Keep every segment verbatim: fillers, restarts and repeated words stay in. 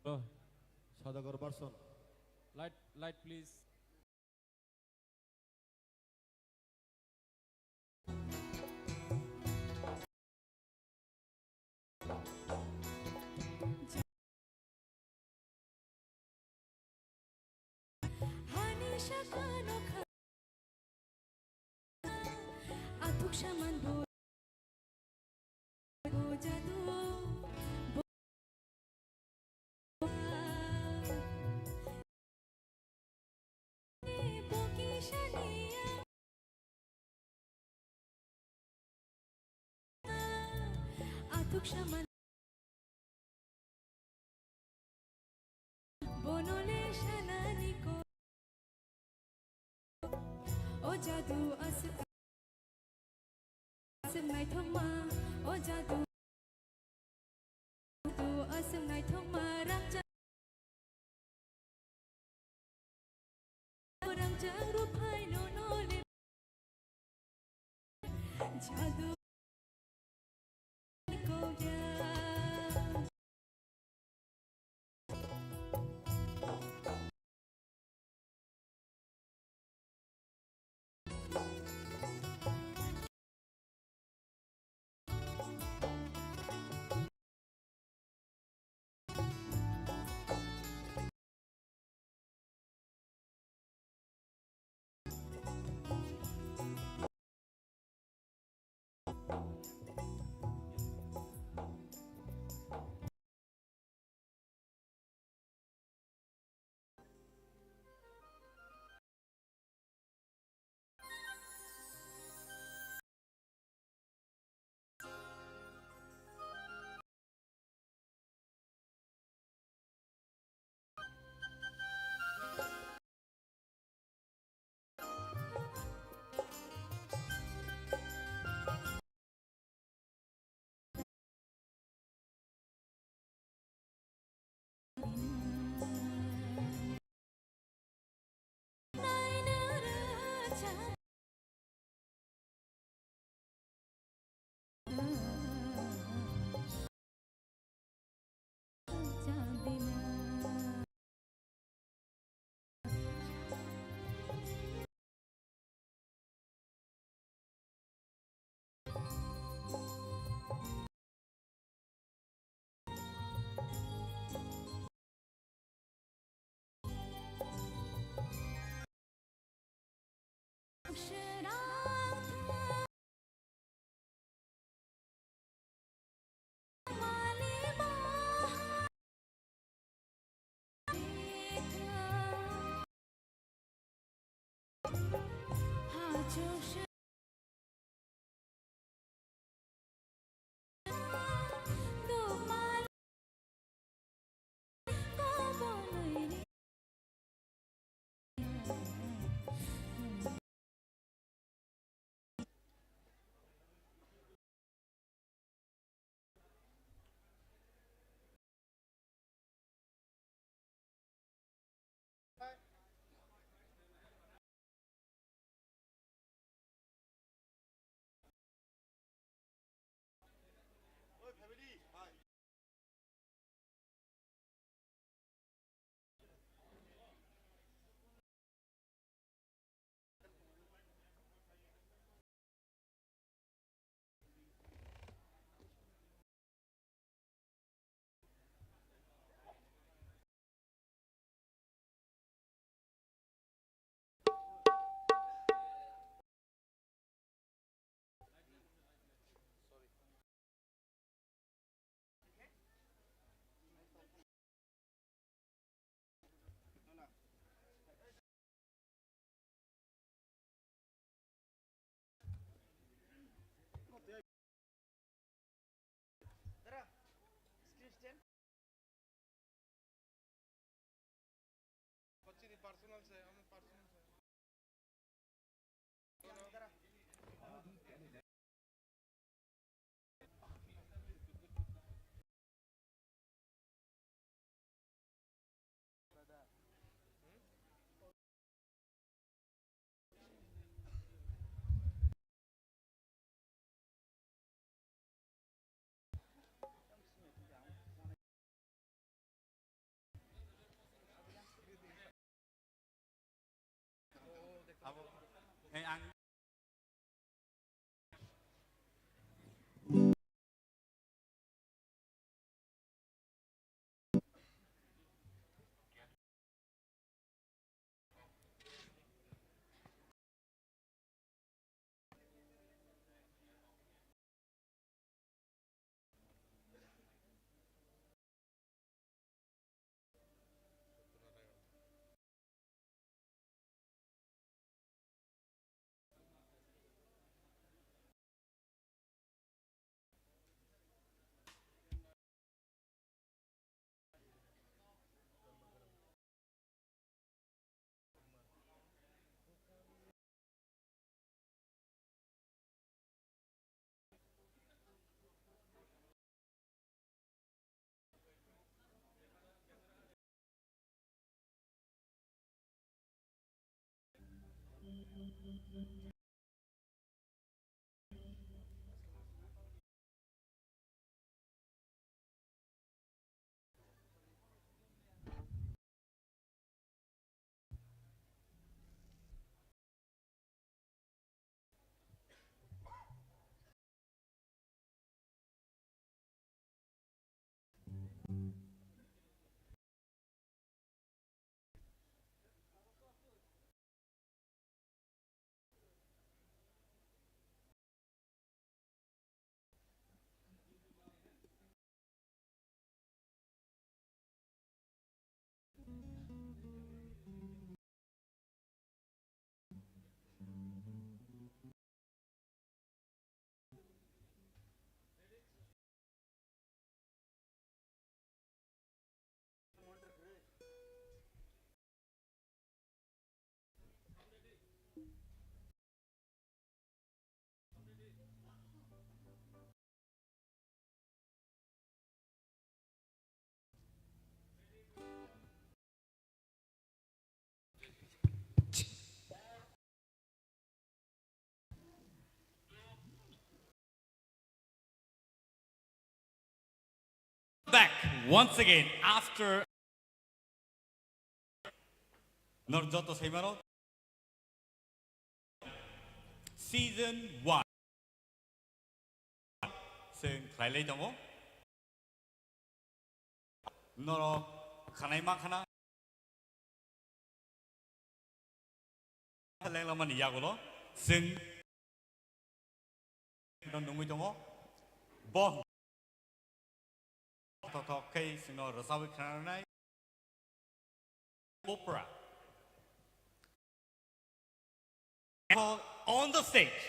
Hello, Sadagar version. Light, light, please. Hani sakano kha, athuk saman bo, bo jadu, bo, bo kisaniya. Athuk saman. Bono le sanani ko. O jadu aswk. Aswk naithokma. O jadu. Jadu aswk naithokma. Rangchak. Rangchak rwphai no no le. Jadu kok ya. Back once again after. Nor joto saimano season one. Seng khlailai tongo. Norok khanai ma khana. Lenglamani yagulo chwng no nungwi tongo. Bo thok thok khe chwngno rwchabwi khwnanai. Opera. On the stage.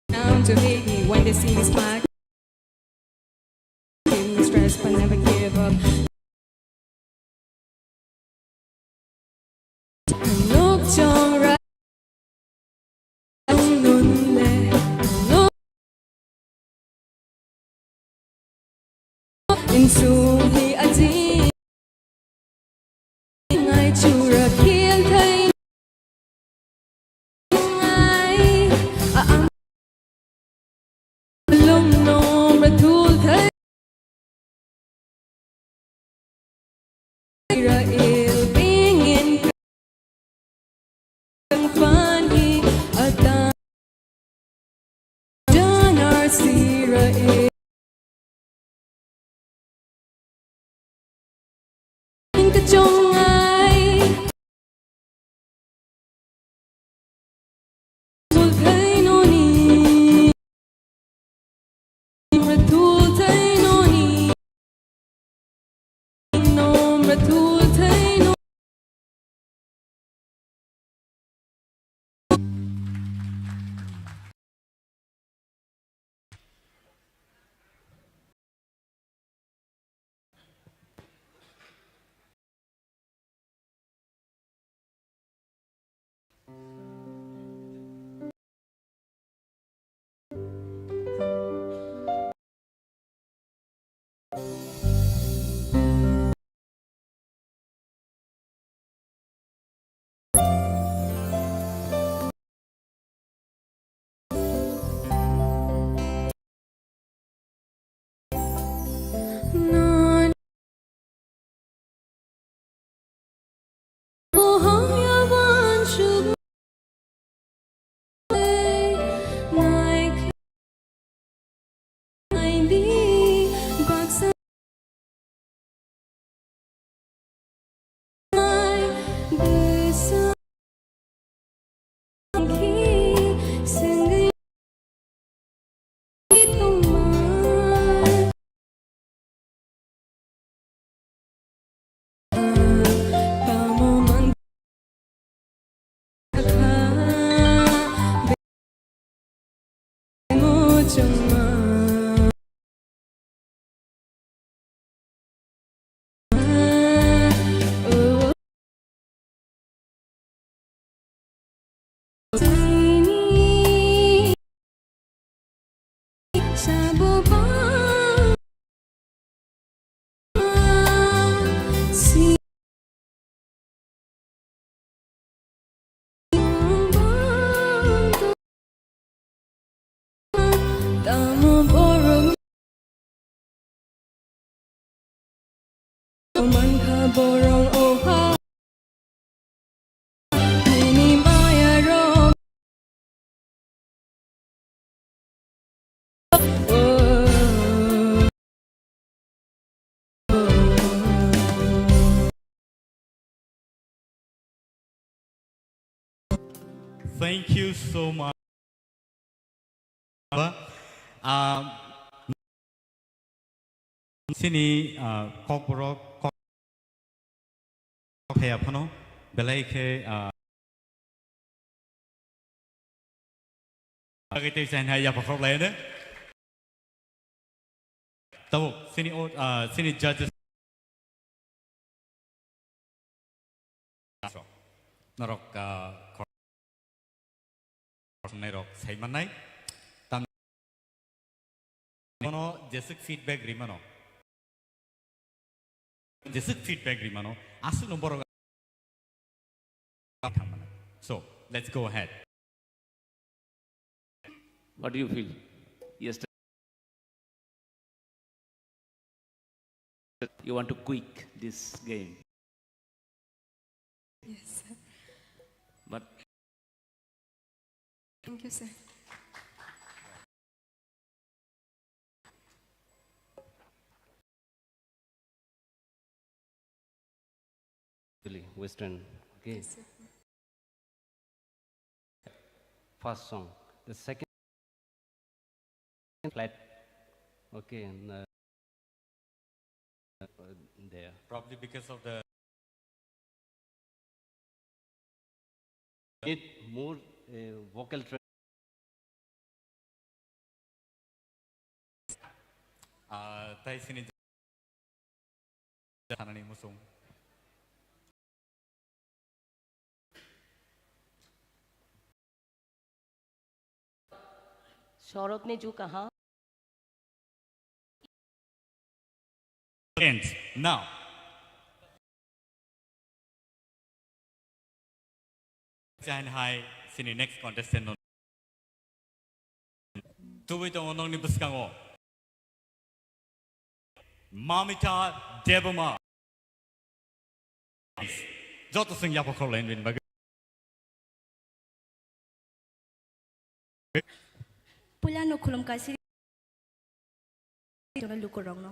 Down to hate me when they see me smile. Give me stress, but never give up. Look, John, right. Insung hi aji ngai chura khil thai ngai a ang long nom ra thul thai ra il bingin. Tamo borok mankha borok oha nini maya rok. Thank you so much. Ah, sini, ah, kokborok kok thaya phano belai khe, ah, Bagwi tei chaina yapha khorok lai ne. Tabuk sini o, ah, sini judges. Norok, ah, khor-, khoroknai rok sai mannai. Tam Bono jeswk feedback ri mano. Jeswk feedback ri mano. Aswkno borok thang mano. So, let's go ahead. What do you feel? Yesterday, you want to quit this game. Yes, sir. But thank you, sir. Actually, Western. Okay. Yes, sir. First song. The second flat. Okay. And, uh, there. Probably because of the need more, uh, vocal tra- Ah, tai sini thanani musung. Sorokni ju kaha. Ends. Now. Chain hai sini next contestant no. Tubui tongo nongni bwskango. Mamita Debbarma. Joto swng yapha khorlaini bagwi. Puila no khulum kasiri lukurokno.